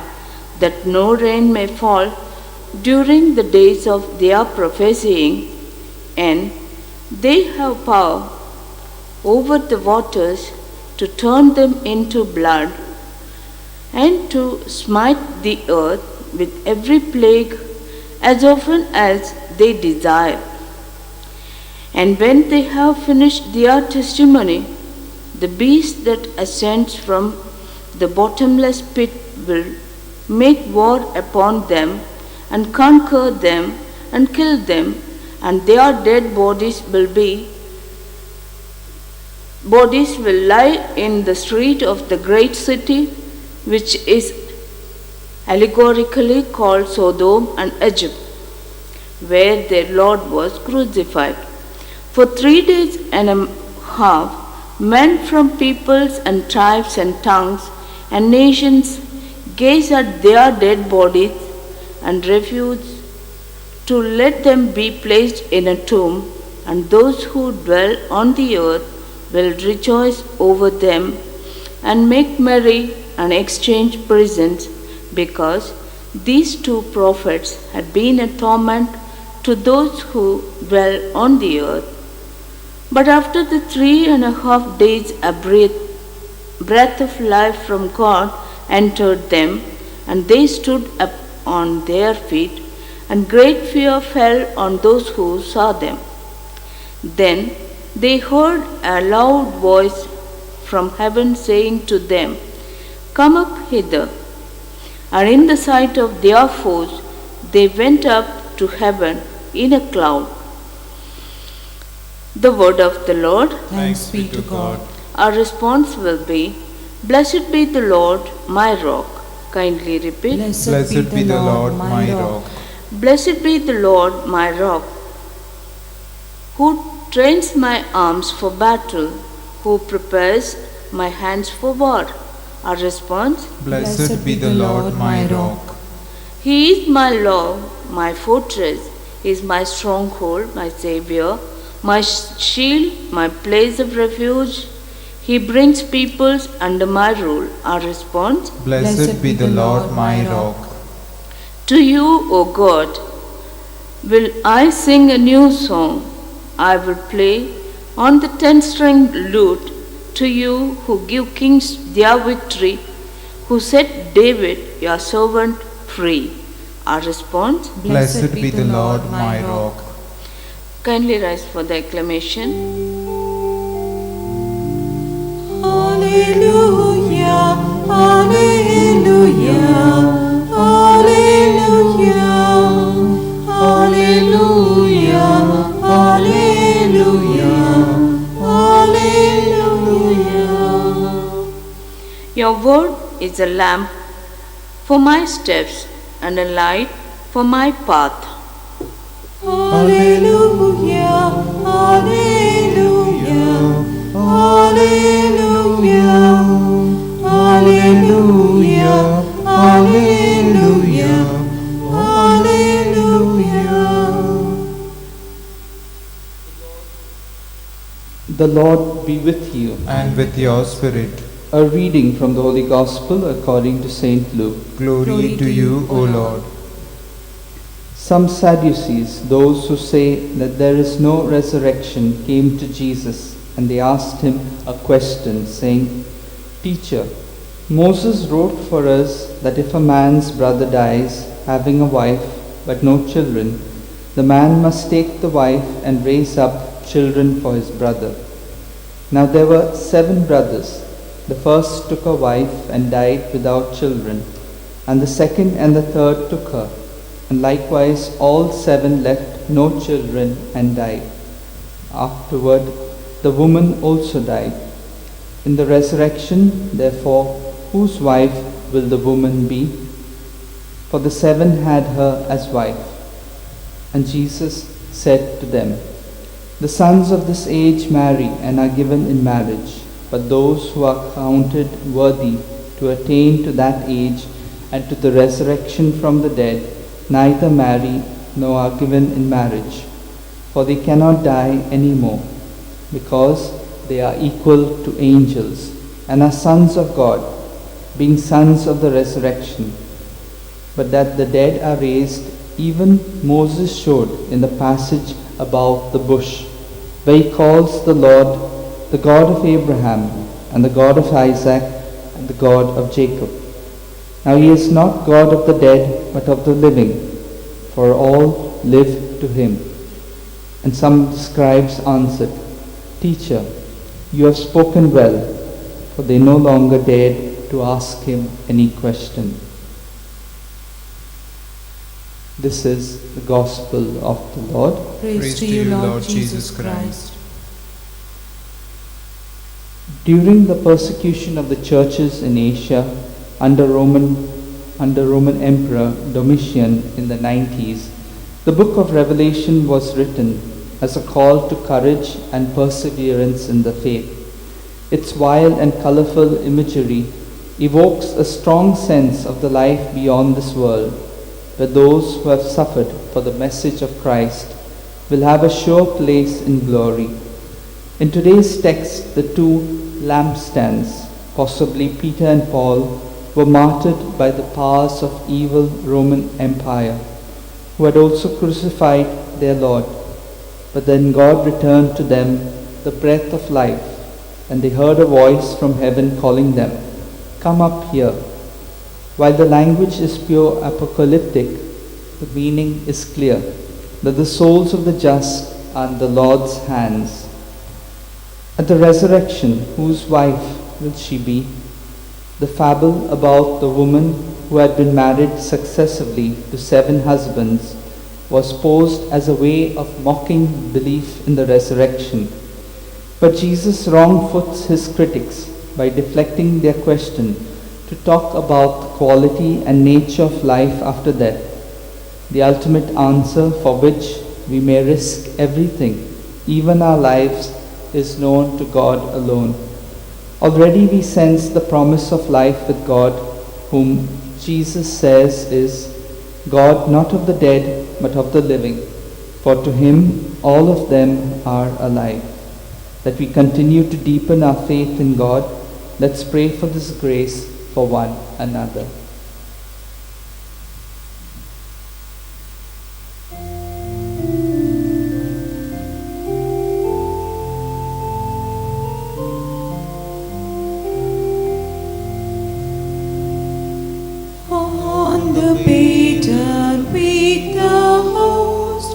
that no rain may fall during the days of their prophesying, and they have power over the waters to turn them into blood, and to smite the earth with every plague as often as they desire. And when they have finished their testimony, the beast that ascends from the bottomless pit will make war upon them and conquer them and kill them, and their dead bodies will lie in the street of the great city, which is allegorically called Sodom and Egypt, where their Lord was crucified. For 3 days and a half, men from peoples and tribes and tongues and nations gaze at their dead bodies and refuse to let them be placed in a tomb, and those who dwell on the earth will rejoice over them and make merry and exchange presents, because these two prophets had been a torment to those who dwell on the earth. But after the 3.5 days, a breath of life from God entered them, and they stood up on their feet, and great fear fell on those who saw them. Then they heard a loud voice from heaven saying to them, "Come up hither." And in the sight of their foes, they went up to heaven in a cloud. The word of the Lord. Thanks be to God. Our response will be, "Blessed be the Lord, my rock." Kindly repeat. Blessed be the Lord, my rock. Blessed be the Lord, my rock, who trains my arms for battle, who prepares my hands for war. Our response? Blessed be the Lord, my rock. He is my law, my fortress, he is my stronghold, my savior, my shield, my place of refuge. He brings peoples under my rule. Our response? Blessed be the Lord, my rock. To you, O God, will I sing a new song. I will play on the 10-stringed lute to you who give kings their victory, who set David, your servant, free. Our response? Blessed be the Lord, my rock. Kindly rise for the acclamation. Alleluia, alleluia, alleluia, alleluia, alleluia, alleluia. Your word is a lamp for my steps and a light for my path. Alleluia, alleluia, alleluia, alleluia, alleluia, alleluia. The Lord be with you. And with your spirit. A reading from the Holy Gospel according to St. Luke. Glory to you, O Lord. Some Sadducees, those who say that there is no resurrection, came to Jesus, and they asked him a question, saying, "Teacher, Moses wrote for us that if a man's brother dies, having a wife but no children, the man must take the wife and raise up children for his brother. Now there were 7 brothers. The first took a wife and died without children, and the second and the third took her. And likewise all 7 left no children and died. Afterward, the woman also died. In the resurrection, therefore, whose wife will the woman be? For the 7 had her as wife." And Jesus said to them, "The sons of this age marry and are given in marriage, but those who are counted worthy to attain to that age and to the resurrection from the dead neither marry nor are given in marriage, for they cannot die any more, because they are equal to angels and are sons of God, being sons of the resurrection. But that the dead are raised, even Moses showed in the passage about the bush, where he calls the Lord the God of Abraham and the God of Isaac and the God of Jacob. Now he is not God of the dead, but of the living, for all live to him. And some scribes answered, Teacher, you have spoken well, for they no longer dared to ask him any question. This is the gospel of the Lord. Praise to you, Lord Jesus Christ. During the persecution of the churches in Asia under Roman Emperor Domitian in the 90s, the book of Revelation was written as a call to courage and perseverance in the faith. Its wild and colorful imagery evokes a strong sense of the life beyond this world, where those who have suffered for the message of Christ will have a sure place in glory. In today's text, the two lampstands, possibly Peter and Paul, were martyred by the powers of evil Roman Empire, who had also crucified their Lord. But then God returned to them the breath of life, and they heard a voice from heaven calling them, "Come up here." While the language is pure apocalyptic, the meaning is clear, that the souls of the just are in the Lord's hands. At the resurrection, whose wife will she be? The fable about the woman who had been married successively to 7 husbands was posed as a way of mocking belief in the resurrection. But Jesus wrong-foots his critics by deflecting their question to talk about the quality and nature of life after death, the ultimate answer for which we may risk everything, even our lives, is known to God alone. Already we sense the promise of life with God, whom Jesus says is God not of the dead, but of the living, for to him all of them are alive. That we continue to deepen our faith in God, let's pray for this grace for one another. On the baton with the host,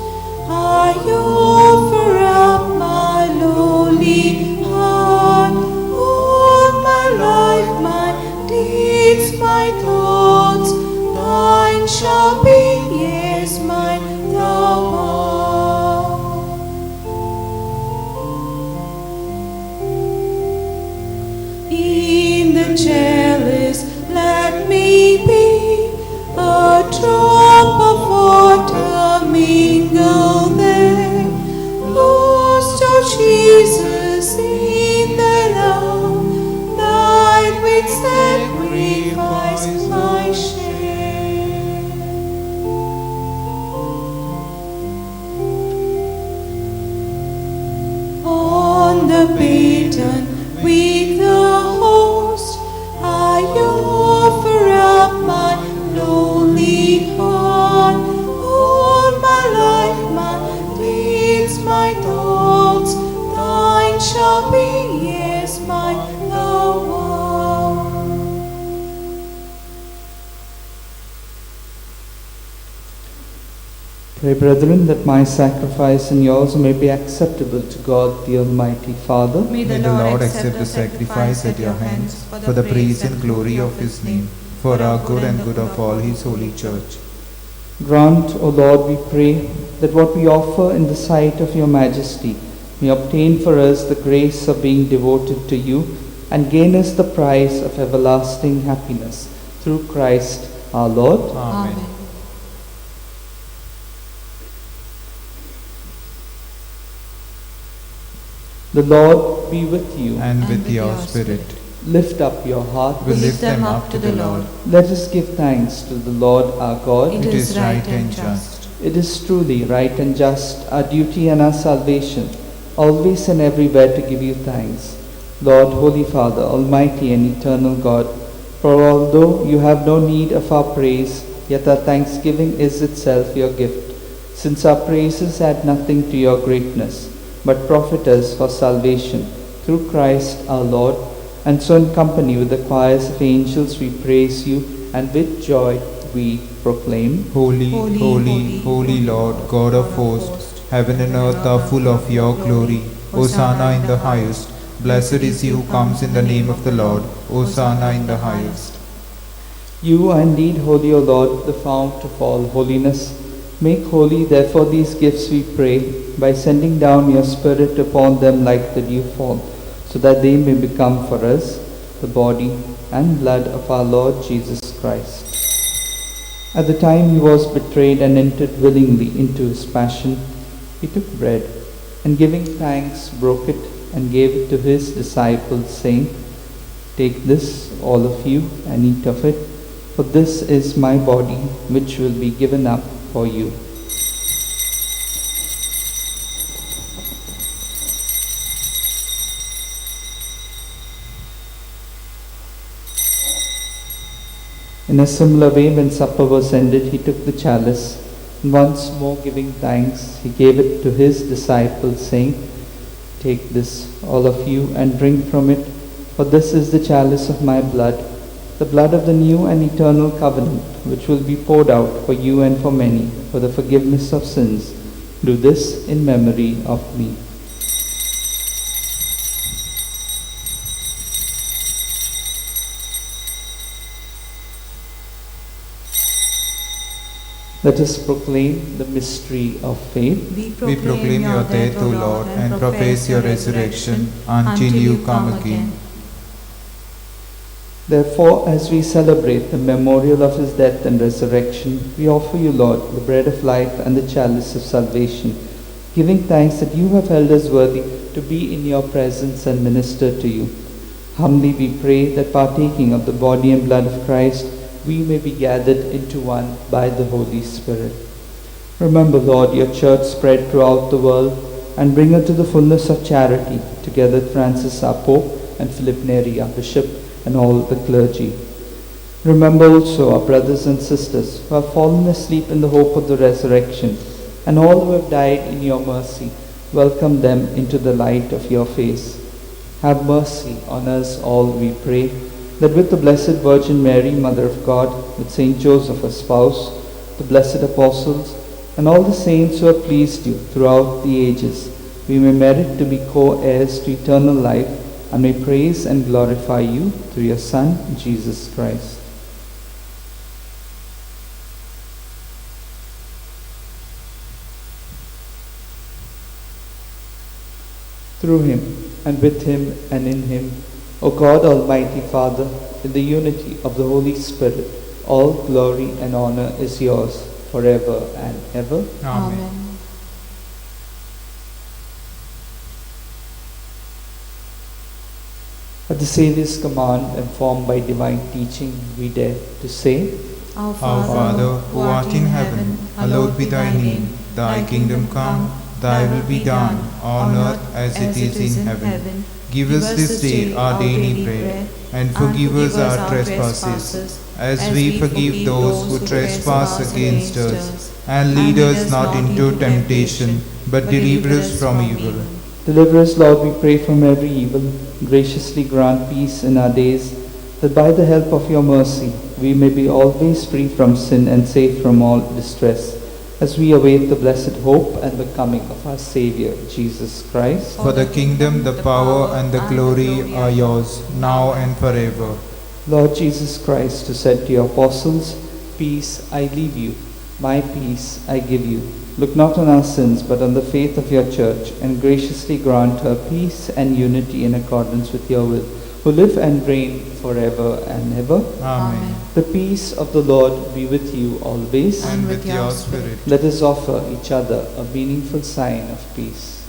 I offer up my lowly heart, all my life, my deeds, my thoughts, thine shall be, yes, mine thou art. In the chalice let me be a drop of water mingle there, lost, O Jesus, in thy love, thine with sacrifice I share. On the baton with the host, I offer up my lowly heart, all my life, my deeds, my thoughts, thine shall be, yes, mine thou art. Pray, brethren, that my sacrifice and yours may be acceptable to God, the Almighty Father. May the Lord accept the sacrifice at your hands for the praise and glory of his name, for our good and good of all his holy church. Grant, O Lord, we pray, that what we offer in the sight of your majesty may obtain for us the grace of being devoted to you and gain us the prize of everlasting happiness. Through Christ our Lord. Amen. The Lord be with you. And with your spirit. Lift up your hearts. We lift them up to the Lord. Let us give thanks to the Lord our God. It is right and just. It is truly right and just, our duty and our salvation, always and everywhere to give you thanks, Lord, Holy Father, Almighty and eternal God. For although you have no need of our praise, yet our thanksgiving is itself your gift, since our praises add nothing to your greatness, but profit us for salvation, through Christ our Lord. And so in company with the choirs of angels we praise you and with joy we proclaim. Holy, holy, holy Lord, God of hosts, heaven and earth are full of your glory. Hosanna in the highest. Blessed is he who comes in the name of the Lord. Hosanna in the highest. You are indeed holy, O Lord, the fount of all holiness. Make holy, therefore, these gifts, we pray, by sending down your Spirit upon them like the dewfall, so that they may become for us the body and blood of our Lord Jesus Christ. At the time he was betrayed and entered willingly into his passion, he took bread, and giving thanks, broke it and gave it to his disciples, saying, "Take this, all of you, and eat of it, for this is my body, which will be given up for you." In a similar way, when supper was ended, he took the chalice, and once more giving thanks, he gave it to his disciples, saying, "Take this, all of you, and drink from it, for this is the chalice of my blood, the blood of the new and eternal covenant, which will be poured out for you and for many, for the forgiveness of sins. Do this in memory of me." Let us proclaim the mystery of faith. We proclaim your death, O Lord, and profess your resurrection until you come again. Therefore, as we celebrate the memorial of his death and resurrection, we offer you, Lord, the bread of life and the chalice of salvation, giving thanks that you have held us worthy to be in your presence and minister to you. Humbly we pray that, partaking of the body and blood of Christ, we may be gathered into one by the Holy Spirit. Remember, Lord, your church spread throughout the world, and bring her to the fullness of charity, together with Francis our Pope and Philip Neri our Bishop, and all the clergy. Remember also our brothers and sisters who have fallen asleep in the hope of the resurrection, and all who have died in your mercy. Welcome them into the light of your face. Have mercy on us all, we pray, that with the Blessed Virgin Mary, Mother of God, with Saint Joseph, her spouse, the blessed apostles, and all the saints who have pleased you throughout the ages, we may merit to be co-heirs to eternal life, and may praise and glorify you through your Son, Jesus Christ. Through him, and with him, and in him, O God, Almighty Father, in the unity of the Holy Spirit, all glory and honor is yours forever and ever. Amen. At the Saviour's command and formed by divine teaching, we dare to say, Our Father, who art in heaven, hallowed be thy name. Thy kingdom come, thy will be done, on earth as it is in heaven. Give us this day our daily bread, and forgive us our trespasses, as we forgive those who trespass against us. And lead us not into temptation, but deliver us from evil. Deliver us, Lord, we pray, from every evil. Graciously grant peace in our days, that by the help of your mercy we may be always free from sin and safe from all distress, as we await the blessed hope and the coming of our Savior, Jesus Christ. For the kingdom, the power, and the glory are yours, now and forever. Lord Jesus Christ, who said to your apostles, "Peace I leave you, my peace I give you," look not on our sins, but on the faith of your church, and graciously grant her peace and unity in accordance with your will, who live and reign forever and ever. Amen. The peace of the Lord be with you always. And with your spirit. Let us offer each other a meaningful sign of peace.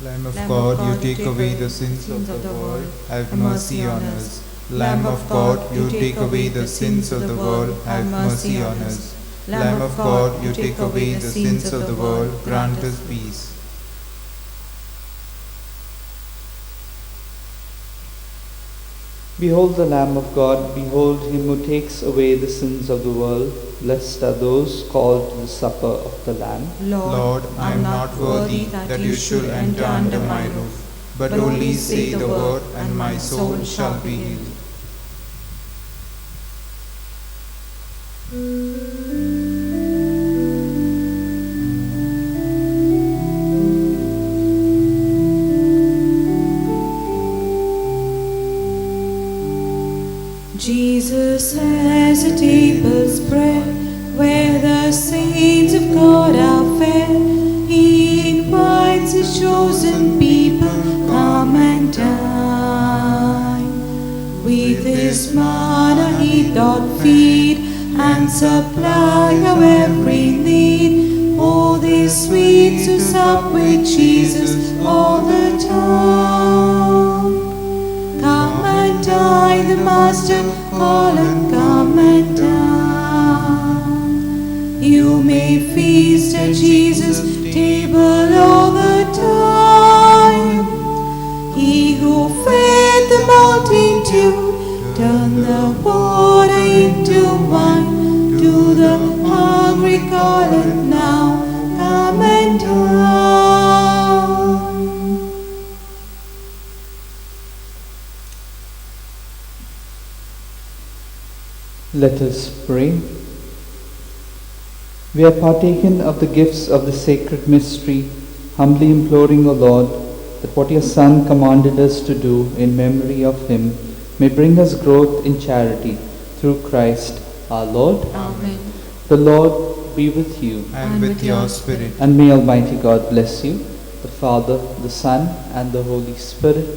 Lamb of God, you take away the sins of the world, have mercy on us. Lamb of God, you take away the sins of the world, have mercy on us. Lamb of God, you take away the sins of the world, grant us peace. Behold the Lamb of God, behold him who takes away the sins of the world. Blessed are those called to the supper of the Lamb. Lord, I am not worthy that you should enter under my roof, But only say the word, and my soul shall be healed. Jesus has a table spread where the saints of God are fed. He invites his chosen people, come and dine. With his manna he doth feed and supply our every need. Oh, this sweet to sup with Jesus all the time. Come and dine, the Master calleth, come and dine. You may feast at Jesus' table all the time. He who fed the multitude turned the water into wine. To the hungry calleth now, come and dine. Let us pray. We are partaken of the gifts of the sacred mystery, humbly imploring, O Lord, that what your Son commanded us to do in memory of him may bring us growth in charity through Christ our Lord. Amen. The Lord be with you. And with your spirit. And may Almighty God bless you, the Father, the Son, and the Holy Spirit.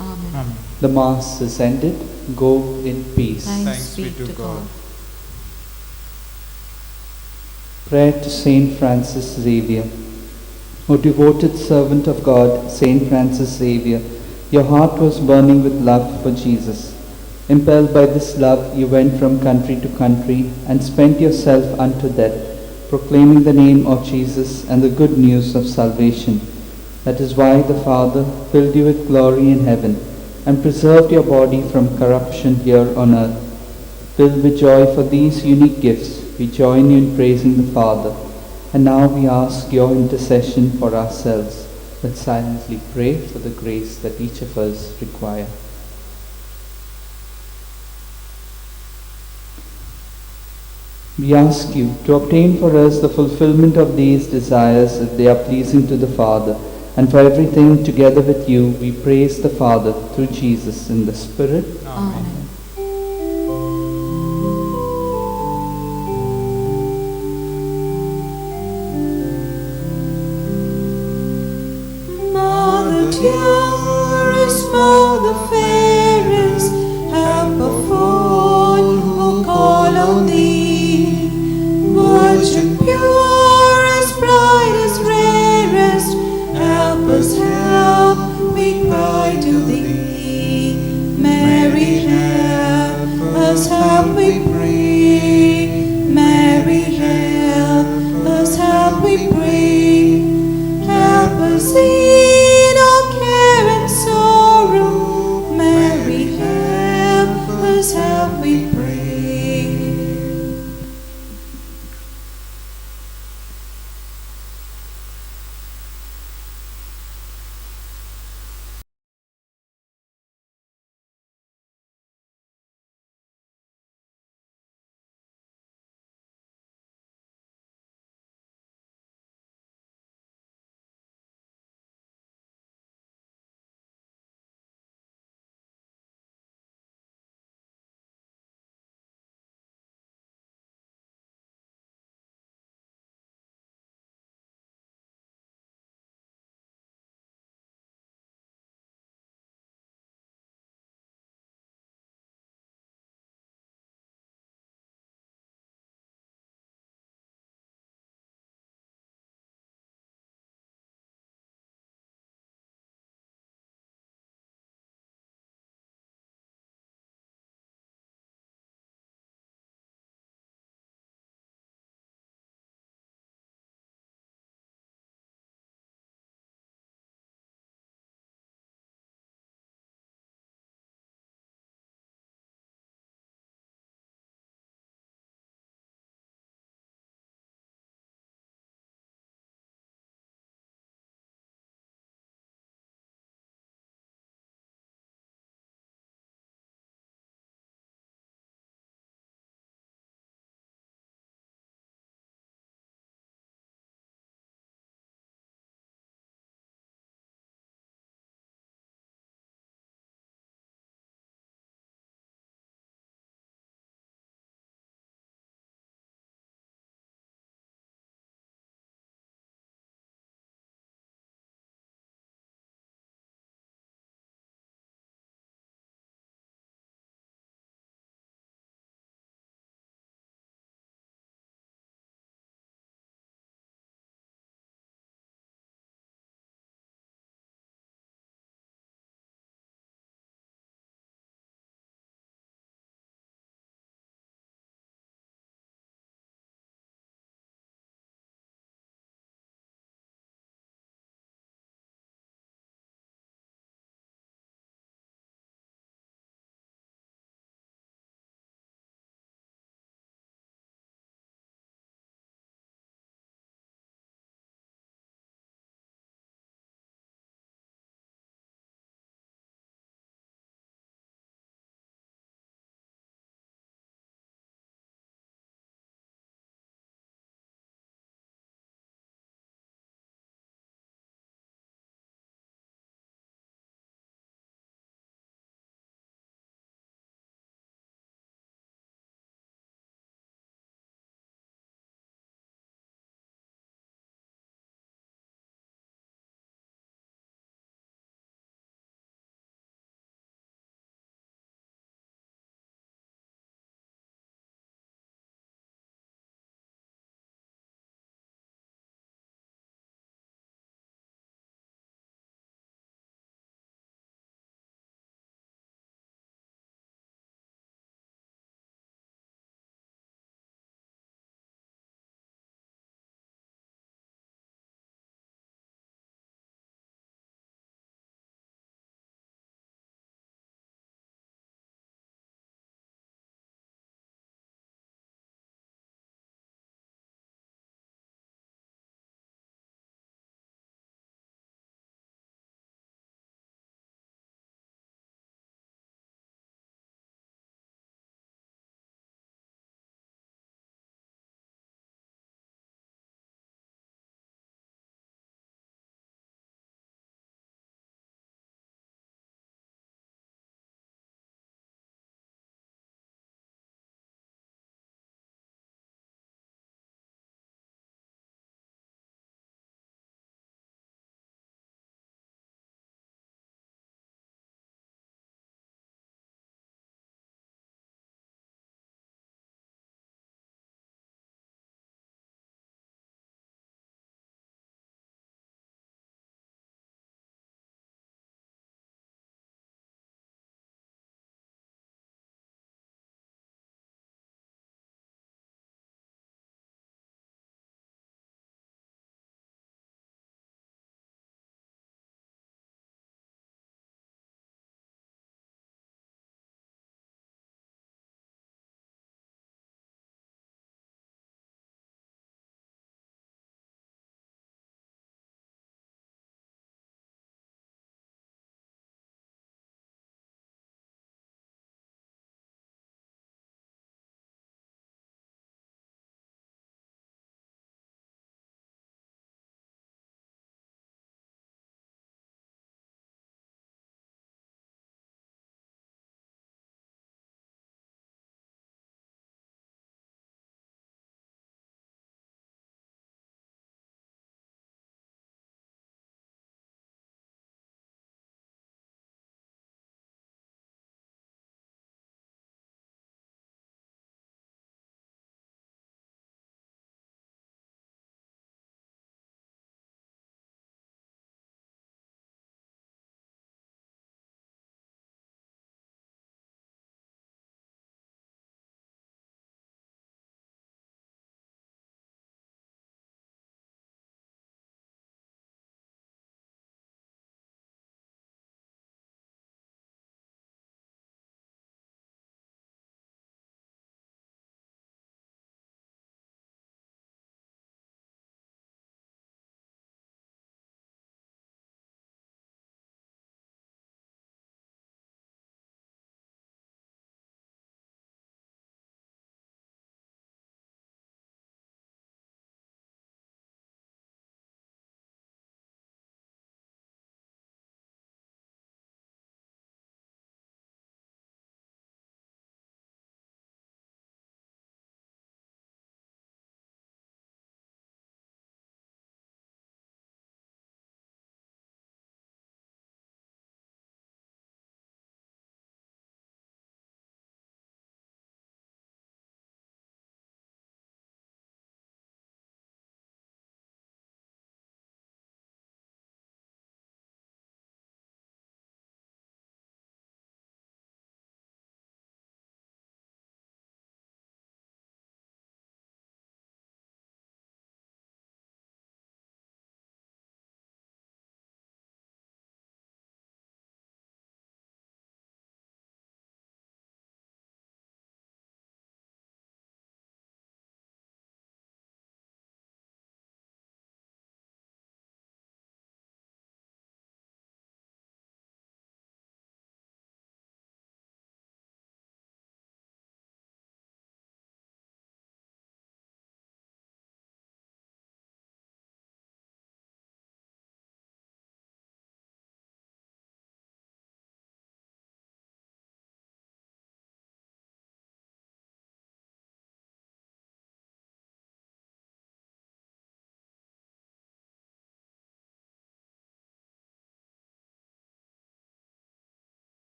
Amen. Amen. The Mass is ended. Go in peace. Thanks be to God. Prayer to Saint Francis Xavier. O devoted servant of God, Saint Francis Xavier, your heart was burning with love for Jesus. Impelled by this love, you went from country to country and spent yourself unto death, proclaiming the name of Jesus and the good news of salvation. That is why the Father filled you with glory in heaven and preserved your body from corruption here on earth. Filled with joy for these unique gifts, we join you in praising the Father. And now we ask your intercession for ourselves. Let's silently pray for the grace that each of us require. We ask you to obtain for us the fulfillment of these desires if they are pleasing to the Father. And for everything together with you, we praise the Father through Jesus in the Spirit. Amen.